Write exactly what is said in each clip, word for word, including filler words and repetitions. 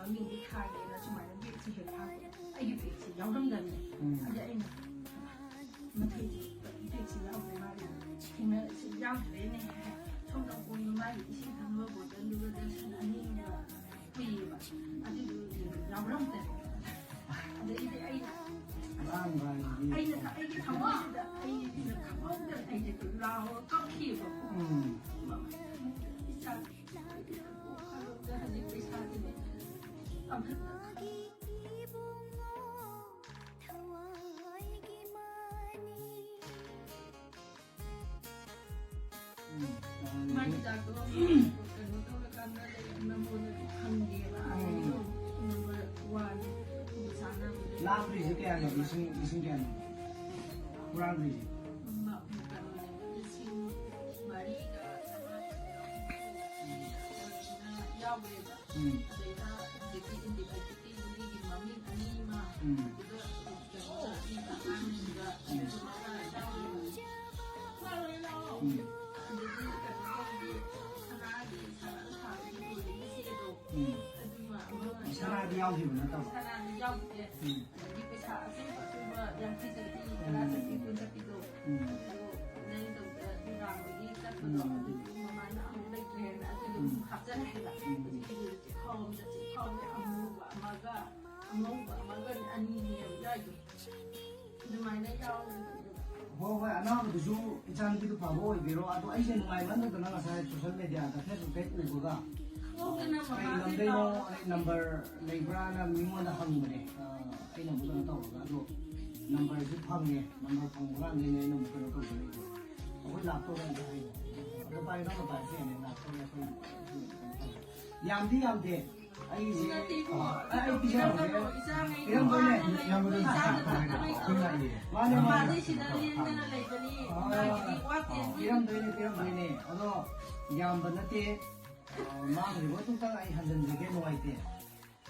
ꯃꯤꯡꯗꯤ ꯊꯥꯒꯦꯅ ꯁꯨꯃꯥꯏꯅ ꯕꯦꯒꯁꯦ ꯍꯦꯛ ꯊꯥꯔꯛꯄ, ꯑꯩꯒꯤ ꯕꯦꯒꯁꯦ ꯌꯥꯎꯔꯝꯗꯕꯅꯦ꯫ ꯎꯝ꯫ ꯑꯗ ꯑꯩꯅ, "ꯃꯊꯣꯏꯗꯤ ꯕꯦꯒꯁꯦ ꯌꯥꯎꯗ꯭ꯔꯦ ꯃꯥꯜꯂꯦ, ꯊꯦꯡꯅꯔꯁꯤ ꯌꯥꯎꯗ꯭ꯔꯦꯅꯦ" ꯍꯥꯏ꯫ ꯁꯣꯝꯗ ꯀꯣꯟꯗ ꯃꯥꯒꯤ ꯏꯁꯤꯡ ꯊꯛꯅꯕ ꯕꯣꯇꯜꯗꯨꯒ ꯗꯁꯟ ꯑꯅꯤꯒ ꯄꯨꯏꯌꯦꯕ꯫ ꯑꯗꯨꯗꯨ ꯌꯥꯎꯔꯝꯗ꯭ꯔꯦ꯫ ꯑꯗꯩꯗꯤ ꯑꯩꯅ, ꯑꯉꯥꯡꯕ ꯍꯥꯏꯗꯤ ꯑꯩꯅ ꯑꯩꯒꯤ ꯊꯃꯣꯏꯁꯤꯗ ꯑꯩꯅ ꯈꯪꯍꯧꯗꯅ ꯑꯩꯁꯦ ꯂꯥꯎꯔꯒ ꯀꯞꯈꯤꯕꯀꯣ꯫ ꯎꯝ꯫ ꯃꯃꯥ, ꯏꯆꯥ, ꯍꯧꯖꯤꯛ ꯄꯩꯁꯥꯁꯤꯅꯦ ꯑꯃꯠꯇ ꯎꯝ, ꯃꯥꯏ ꯍꯤꯗꯥꯛꯇꯣ ꯀꯩꯅꯣ ꯇꯧꯔꯀꯥꯟꯗ ꯅꯝꯕꯣꯗꯗꯤ ꯐꯪꯗꯦꯕ꯫ ꯎꯝ꯫ ꯑꯗꯨ ꯅꯝꯕꯔ ꯋꯥꯟ ꯆꯥꯅꯕꯗ ꯂꯥꯞꯄ꯭ꯔꯤꯁꯦ ꯀꯌꯥꯅꯣ? ꯂꯤꯁꯤꯡ, ꯂꯤꯁꯤꯡ ꯀꯌꯥꯅꯣ? ꯍꯨꯔꯥꯟꯈ꯭ꯔꯤꯁꯦ? ꯃ-, ꯀꯩꯅꯣꯅꯦ, ꯂꯤꯁꯤꯡ ꯃꯔꯤꯒ ꯆꯥꯝꯃꯉꯥ ꯌꯥꯎꯈ꯭ꯔꯦꯕ꯫ ꯎꯝ꯫ ꯑꯗꯩꯗ ꯍꯧꯖꯤꯛꯀꯤ ꯏꯟꯗꯤꯒꯣꯒꯤ ꯃꯃꯤꯡ ꯑꯅꯤ ꯑꯃ ꯎꯝ꯫ ꯑꯗꯨꯒ ꯀꯩꯅꯣ ꯑꯉꯥꯡꯁꯤꯡꯒ ꯎꯝ꯫ ꯑꯗꯨꯃꯥꯏꯅ ꯌꯥꯎꯈ꯭ꯔꯦꯕ꯫ ꯎꯝ꯫ ꯑꯗꯒꯤ ꯀꯩꯅꯣ ꯇꯧꯕꯒꯤ ꯁꯅꯥꯒꯤ ꯁꯅꯥ ꯁꯥꯕꯒꯤ ꯂꯣꯏꯕꯒꯤ ꯆꯦꯗꯣ ꯎꯝ꯫ ꯑꯗꯨꯃ ꯑꯃ ꯁꯅꯥꯗꯤ ꯌꯥꯎꯈꯤꯕ ꯅꯠꯇꯕ? ꯁꯅꯥꯗꯤ ꯌꯥꯎꯈꯤꯗꯦ꯫ ꯎꯝ꯫ ꯑꯗꯒꯤ ꯄꯩꯁꯥ ꯑꯆꯧꯕ ꯑꯆꯧꯕ ꯌꯥꯡꯈꯩ ꯆꯠꯄꯤ, ꯇꯔꯥ ꯆꯠꯄꯤ, ꯀꯨꯟ ꯆꯠꯄꯤꯗꯣ ꯎꯝ꯫ ꯑꯗꯨꯗꯣ ꯂꯩꯗꯧꯗ ꯗꯨꯀꯥꯟꯗꯒꯤ ꯆꯠꯄꯗꯣ ꯎꯝ꯫ ꯑꯗꯨꯗꯤ ꯃꯃꯥꯅ ꯑꯃꯨꯛ ꯂꯩꯇ꯭ꯔꯦꯅ ꯑꯗꯨꯗꯣ ꯎꯝ꯫ ꯑꯃꯨꯛ ꯍꯥꯞꯆꯜꯂꯦ ꯍꯥꯏꯕ꯫ ꯎꯝ꯫ ꯑꯗꯨꯒꯤ ꯆꯦꯈꯥꯎ ꯑꯃꯗ ꯆꯦꯈꯥꯎꯅꯦ ꯑꯃꯨꯕ ꯑꯃꯒ ꯑꯉꯧꯕ ꯑꯃꯒ ꯑꯅꯤꯅꯦꯕ ꯌꯥꯎꯔꯤꯗꯣ꯫ ꯑꯗꯨꯃꯥꯏꯅ ꯌꯥꯎꯔꯤꯗꯣ꯫ ꯍꯣꯏ, ꯍꯣꯏ, ꯑꯅꯥꯕꯗꯨꯁꯨ ꯏꯆꯥꯅꯨꯄꯤꯗꯨ ꯐꯕ ꯑꯣꯏꯕꯤꯔꯣ꯫ ꯑꯗꯣ ꯑꯩꯁꯦ ꯅꯨꯡꯉꯥꯏꯃꯟꯗꯗꯅ ꯉꯁꯥꯏ social mediaꯗ, Facebookꯇ ꯎꯕꯒ, ꯈꯪꯍꯧꯗꯅ ꯀꯩ ꯃꯃꯥꯁꯦ ꯂꯝꯗꯩꯅꯣ, ꯀꯥꯎꯔꯦ꯫ ꯑꯩ number ꯂꯩꯕ꯭ꯔꯥꯅ ꯃꯤꯉꯣꯟꯗ ꯍꯪꯕꯅꯦ꯫ ꯑ, ꯑꯩꯅ ꯑꯃꯨꯛ ꯀꯩꯅꯣ ꯇꯧꯔꯒ, ꯑꯗꯣ numberꯁꯨ ꯐꯪꯉꯦ꯫ Number ꯐꯪꯕ ꯀꯥꯟꯗꯩꯅꯦ ꯑꯩꯅ ꯑꯃꯨꯛ ꯀꯩꯅꯣ ꯇꯧꯖꯔꯛꯏꯁꯦ꯫ ꯑꯩꯈꯣꯏ ꯂꯥꯛꯇꯣꯔꯦ ꯑꯝꯇ ꯍꯥꯏꯌꯣ꯫ ꯑꯗꯣ ꯄꯥꯏ, ꯅꯪꯅ ꯄꯥꯏꯔꯁꯨ ꯌꯥꯅꯤ, ꯂꯥꯛꯇꯣꯔꯦ ꯑꯩꯈꯣꯏ꯫ ꯌꯥꯝꯗꯤ ꯌꯥꯝꯗꯦ꯫ ꯑꯩꯁꯦ, ꯅꯠꯇꯦꯀꯣ, ꯑ, ꯑꯩ ꯄꯤꯖꯔꯝꯒꯦ꯫ ꯄꯤꯔꯝꯗꯣꯏꯅꯦ꯫ ꯏꯆꯥꯅ ꯏꯌꯥꯝꯕ ꯆꯠꯇꯕ ꯑꯩꯈꯣꯏ ꯂꯥꯛꯑꯦ꯫ ꯃꯥꯅꯦ, ꯃꯥꯅꯦ꯫ ꯃꯥꯗꯤ ꯁꯤꯗ ꯂꯦꯡꯗꯅ ꯂꯩꯕꯅꯤ꯫ ꯑ, ꯃꯥꯒꯤꯗꯤ ꯋꯥꯠꯇꯦ꯫ ꯄꯤꯔꯝꯗꯣꯏꯅꯦ, ꯄꯤꯔꯝꯗꯣꯏꯅꯦ꯫ ꯑꯗꯣ ꯌꯥꯝꯕ ꯅꯠꯇꯦ꯫ ꯑ, ꯃꯥꯡꯈ꯭ꯔꯤꯕ ꯑꯗꯨꯝꯇꯪ ꯑꯩ ꯍꯟꯖꯤꯟꯖꯒꯦ, ꯅꯨꯡꯉꯥꯏꯇꯦ꯫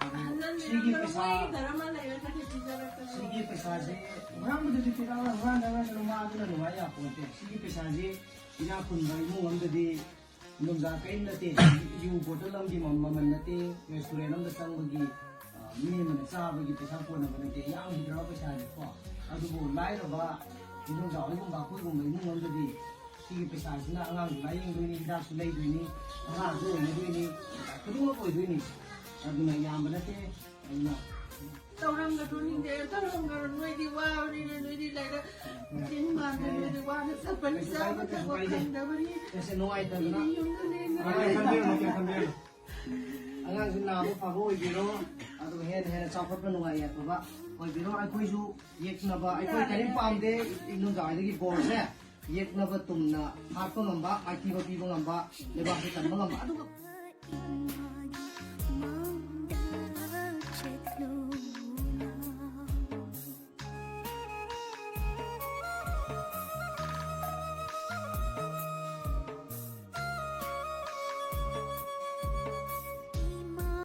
ꯑꯗꯣ ꯍꯟꯖꯤꯟꯕꯤꯔꯝꯒꯅꯨ, ꯁꯤꯒꯤ ꯄꯩꯁꯥ, ꯃꯣꯏꯒꯤ ꯙꯔꯃ ꯂꯩꯔꯒꯗꯤ ꯄꯤꯖꯔꯛꯀꯅꯨ꯫ ꯁꯤꯒꯤ ꯄꯩꯁꯥꯁꯦ ꯍꯨꯔꯥꯟꯕꯗꯨꯗꯤ ꯄꯤꯔꯛꯑꯔꯣꯏ, ꯍꯨꯔꯥꯟꯗ꯭ꯔꯒꯁꯨ ꯃꯥ ꯑꯗꯨꯅ ꯅꯨꯡꯉꯥꯏ ꯌꯥꯄꯣꯟꯇꯦ꯫ ꯁꯤꯒꯤ ꯄꯩꯁꯥꯁꯤ ꯏꯅꯥꯛ ꯈꯨꯟꯕ ꯏꯃꯨꯡ ꯑꯃꯗꯗꯤ ꯅꯨꯡꯖꯥ ꯀꯔꯤꯝ ꯅꯠꯇꯦ꯫ ꯌꯨ ꯕꯣꯇꯜ ꯑꯃꯒꯤ ꯃꯃꯜ ꯅꯠꯇꯦ꯫ ꯔꯦꯁꯇꯨꯔꯦꯟ ꯑꯃꯗ ꯆꯪꯕꯒꯤ, ꯑ, ꯃꯤ ꯑꯃꯅ ꯆꯥꯕꯒꯤ ꯄꯩꯁꯥ ꯀꯣꯟꯅꯕ ꯅꯠꯇꯦ꯫ ꯌꯥꯝꯈꯤꯗ꯭ꯔꯕ ꯄꯩꯁꯥꯅꯤꯀꯣ꯫ ꯑꯗꯨꯕꯨ ꯂꯥꯏꯔꯕ ꯏꯗꯣꯝꯆꯥ ꯍꯣꯏꯒꯨꯝꯕ, ꯑꯩꯈꯣꯏꯒꯨꯝꯕ ꯏꯃꯨꯡ ꯑꯃꯗꯗꯤ ꯁꯤꯒꯤ ꯄꯩꯁꯥꯁꯤꯅ ꯑꯉꯥꯡꯁꯨ ꯂꯥꯏꯌꯦꯡꯗꯣꯏꯅꯤ, ꯍꯤꯗꯥꯛꯁꯨ ꯂꯩꯗꯣꯏꯅꯤ, ꯑꯉꯥꯡꯁꯨ ꯑꯣꯏꯅꯗꯣꯏꯅꯤ, ꯈꯨꯗꯤꯡꯃꯛ ꯑꯣꯏꯗꯣꯏꯅꯤ꯫ ꯑꯗꯨꯅ ꯌꯥꯝꯕ ꯅꯠꯇꯦ꯫ ꯑꯗꯨꯅ ꯇꯧꯔꯝꯒꯅꯨ, ꯅꯤꯡꯗꯦ, ꯇꯧꯔꯝꯒꯅꯨ꯫ ꯅꯣꯏꯗꯤ ꯋꯥꯕꯅꯤꯅ, ꯅꯣꯏꯗꯤ ꯂꯥꯏꯔꯤꯛ ꯆꯤꯡ ꯃꯥꯟꯗ ꯅꯣꯏꯗꯤ ꯋꯥꯅ ꯆꯠꯄꯅꯤ, ꯆꯥꯕ ꯊꯛꯄ ꯐꯪꯗꯕꯅꯤ꯫ ꯀꯩꯁꯨ ꯅꯨꯡꯉꯥꯏꯇꯗꯅ꯫ ꯅꯣꯏꯗꯤ ꯌꯨꯝꯗ ꯂꯦꯡꯗꯅ ꯀꯩꯝ ꯈꯟꯕꯤꯔꯨꯅꯨ, ꯀꯩꯝ ꯈꯟꯕꯤꯔꯨꯅꯨ꯫ ꯑꯉꯥꯡꯁꯨ ꯅꯥꯕ ꯐꯕ ꯑꯣꯏꯕꯤꯔꯣ, ꯑꯗꯨꯒ ꯍꯦꯟꯅ ꯍꯦꯟꯅ ꯆꯥꯎꯈꯠꯄ ꯅꯨꯡꯉꯥꯏ ꯌꯥꯏꯐꯕ ꯑꯣꯏꯕꯤꯔꯣ꯫ ꯑꯩꯈꯣꯏꯁꯨ ꯌꯦꯛꯅꯕ, ꯑꯩꯈꯣꯏ ꯀꯔꯤꯝ ꯄꯥꯝꯗꯦ꯫ ꯏꯗꯣꯝꯆꯥ ꯍꯣꯏꯗꯒꯤ ꯕꯣꯔꯁꯦ ꯌꯦꯛꯅꯕ ꯇꯨꯝꯅ ꯍꯥꯠꯄ ꯉꯝꯕ, ꯃꯥꯏꯊꯤꯕ ꯄꯤꯕ ꯉꯝꯕ, ꯂꯩꯕꯥꯛꯁꯦ ꯀꯟꯕ ꯉꯝꯕ, ꯑꯗꯨꯒ